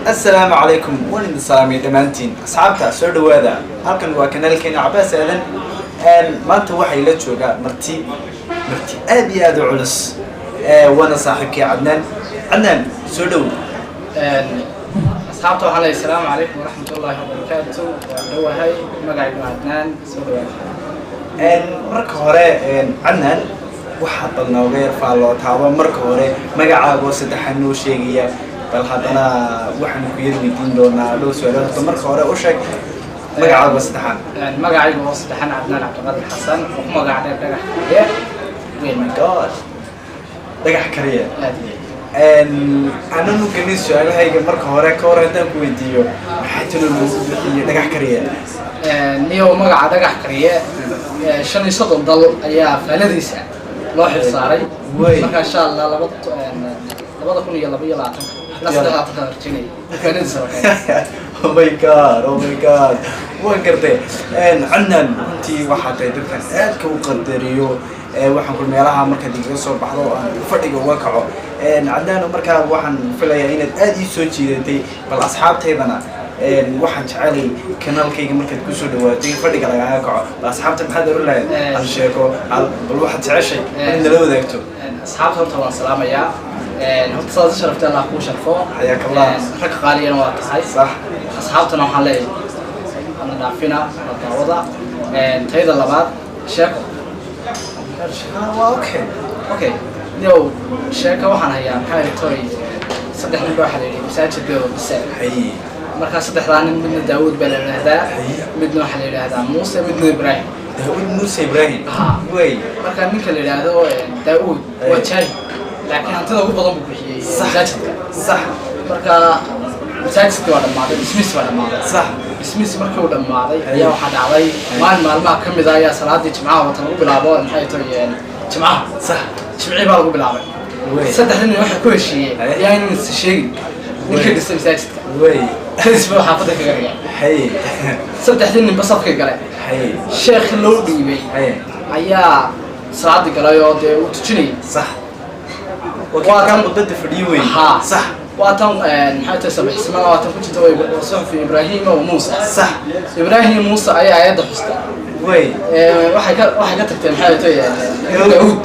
Assalaamu calaykum, waan idin salaamay dhammaantiin asxaabta. Soo dhawaada, halkan waa kanaalkeena Cabaas Aadan. Maanta waxay la joogaa marti aad iyo aad u culus. Waana saaxiibkii Cadnaan. Cadnaan, soo dhow. Asxaabta waxaa leeyahay asalaamu calaykum waraxmatullaahi wabarakaatu. Waan dhowahay, magacaygu waa Cadnaan, soo dhawaada. Marka hore, Cadnaan, waxaad bal nooga yar faallootaaba marka hore magacaagoo saddexaan noo sheegaya. Bal haddana waxaanu ku yar weydiin doonaa dhowr su-aalood. Horta marka hore u sheeg magacaagoo saddexaan. Magacaygu oo saddexan Cadnaan Cabdiqaadir Xasan, oo ku magac dheer Dhagax Kariye. Oh my God, Dhagax Kariye! Aad iyo Ananu gelin su-aalahayga, marka hore ka hor haddaan ku weydiiyo, maxaa talo lagu bixiyey Dhagax Kariye? Niyow, magaca Dhagax Kariye 35 dal ayaa faaladiisa loo xil saaray. Marka insha Allah 2022-ka ilaa 23-ka rajaynaya faaladiisa la keenay. Oh my God, oh my God, waan gartay. Cadnaan, runtii waxaa tahay dadkan aadka u qadariyo. Waxaan ku meelaha markaad igaga soo baxdo oo aan fadhiga uga kaco. Cadnaan, markaa waxaan filayaa inaad aad ii soo jiidatay. Bal asxaabtaydana waxaan jecelay kanaalkayga markaad kusoo dhawaatay fadhiga lagaaga kaco. Bal asxaabta maxaad oran lahayd? Hal sheeko, hal bal waxaad jeceshay inaad nala wadaagto. Asxaabta horta waan salaamayaa. Horta saad i sharaftay Allah kuu sharfo. Xayaak Allah. Rag qaaliyana waa tahay. Asxaabtana waxaan leeyahay hana dhaafina, hana daawada. Tayada labaad, sheeko. Waa okay. Okay, yow, sheeko waxaan hayaa. Maxaa toy, saddex nin baa waxaa la yidhi masaajid bay wada dhiseen. Markaa saddexdaa nin, midna Daawud baa la yidhaahdaa, midna waxaa la yidhaahdaa Muuse, midna Ibraahim. Daawud, Muuse, Ibraahim. Ha. Markaa ninka la yidhaahdo Daawud waa jaahil, laakiin hantida ugu badan buu bixiyey masaajidka. Marka masaajidkii waa dhammaaday, dhismihiisi waa dhammaaday. Dhismihiisi markii uu dhammaaday ayaa waxaa dhacday maalin maalmaha ka mid ah ayaa salaadii jimcaha wata lagu bilaabo, maxay tahay, jimcaha. Jimcii baa lagu bilaabay. Saddexdii nin waxay ku heshiiyeen yaa inaan is sheegin ninka dhisay masaajidka. Kadis baa xaafadda kaga dhigay. Saddexdii ninba safkay galeen. Sheekhi loo dhiibay ayaa salaadii galay oo dee uu tujinayay. Waa kan khudbada fadhiyo wey. Ha. Waa tan, maxay tahay, sabaxismana waa tan ku jirta, way suxufi Ibraahima wa Muusa. Ibraahim, Muuse ayaa aayadda xusta. Waxay ka tagteen, maxay tahay, Daawud.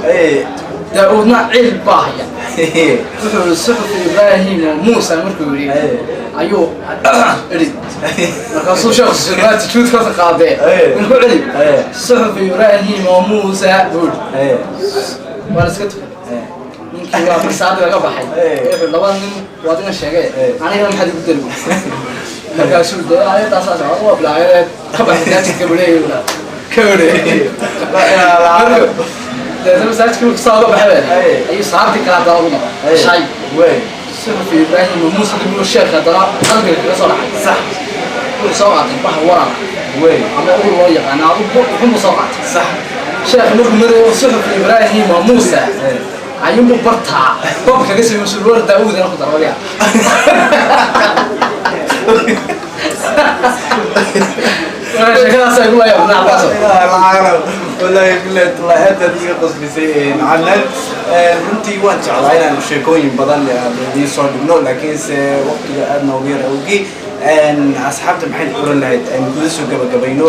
Daawudna ciil baa haya. Wuxuu yihi suxufi Ibraahim wa Muusa markuu yidhi ayuu idhi, markaasuu sheekhu sulmaa sujuud ka qaadee markuu celi suxufi Ibraahim wa Muusa buu yidhi. Waa la iska tukan. Ninkii waa marsaadi laga baxay. Wuxuu labada nin waad ina sheegay, anigana maxaad igu dari? Markaasuu dee aayadaasaas waa bilaayadeed ka baxay masaajidka buu leeyahay, ka wareegay. Deetna masaajidka markuu saa uga baxay ayuu salaadii kale haddana ugu noqday shay suxufi Ibraahim wa Muusa. Dib uu sheekh haddana qalbiga kaga soo dhacay. Wuxuu soo qaatay bax waran ama ul loo yaqaano, adigu wuxuunbuu soo qaatay. Sheekh markuu marayo suxufi Ibraahim wa Muusa ayuunbu bartaa bob kaga sii musul war Daawudana ku daro waliya. Marka sheekadaas ay kula yaabnaa, Cabaaso. Wallaahi billahi tallahi, aad baad iiga qoslisay, Cadnaan. Runtii waan jeclaa inaan sheekooyin badan aan idiin soo dhigno, laakiinse waqtiga aad noogu yar awgii. Asxaabta maxayd oran lahayd aynu kuda soo gabagabayno?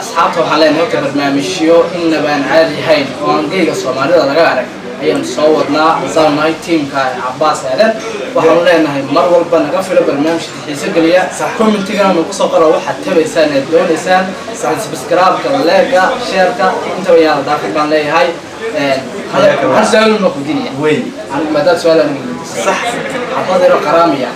Asxaabta waxaan leenahay horta barnaamijyo inabaan caadi ahayn oo aan geyga Soomaalida laga arag ayaan soo wadnaa. Saan nahay tiimka Cabaas Aadan, waxaanu leenahay mar walba naga filo barnaamij xiiso geliya. Commentigana nagu soo qora waxaad tabaysaan eed doonaysaan. Subscribe-ka, like-ga, share-ka intaba yaan la dhaafin baan leeyahay. Hal su-aal ma kudinaya? Wey. Anigu maadaad su-aal aniga weydiisay, xabad yaro qaraamiya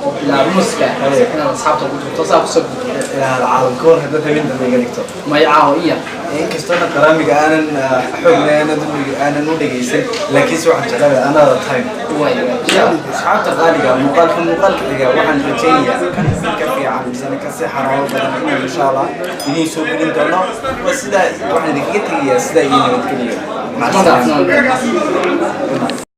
oo bilaa muuska inaad asxaabta ku turto saa kusoo gudbiyo. Ilaa caalam ka hor haddaad habeen dambe iga dhigto. May, caawa iya. Inkastoona qaraamiga aanan xoogna aanan u dhegaysan, laakiinse waxaan jeclahay another time. Way. Asxaabta qaaliga, muuqaalka muuqaalka xiga waxaan rajaynayaa kan ka fiican misana kasii xaraabo badan inaan insha Allah idiin soo gelin doono. Waa sidaa, waxaan idinkaga tegayaa sidaa iyo nabadgeliyo. Mac Ma salaama. dhaafnaan.